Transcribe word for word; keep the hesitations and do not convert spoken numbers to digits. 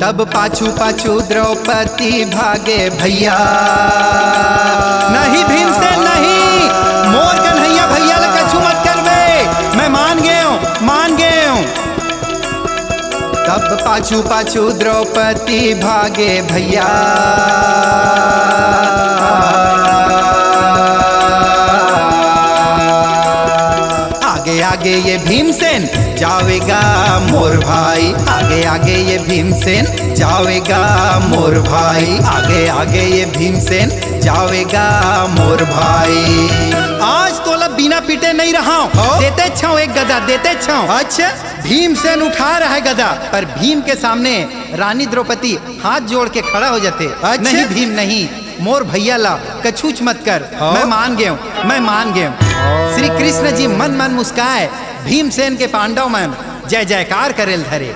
तब पाछू पाछू द्रौपदी भागे भैया। नहीं भीमसेन नहीं, मोर कन्हैया भैया ला कछु मत करबे, मैं मान गेंव, मान गेंव। तब पाछू पाछू द्रौपदी भागे भैया। आगे आगे ये भीमसेन जावेगा मोर भाई, आगे आगे ये भीमसेन जावेगा मोर भाई, आगे आगे ये भीमसेन जावेगा मोर भाई। आज तोला बिना पीटे नहीं रहा, देते छव एक गदा, देते छव। अच्छा। भीमसेन उठा रहा है गदा, पर भीम के सामने रानी द्रौपदी हाथ जोड़ के खड़ा हो जाते। अच्छा। नहीं भीम नहीं, मोर भैया ला कछूच मत कर। हाँ। मैं मान गेंव, मैं मान गेंव। श्री कृष्ण जी मन मन मुस्काए, भीमसेन के पांडव मन जय जयकार करेल धरे।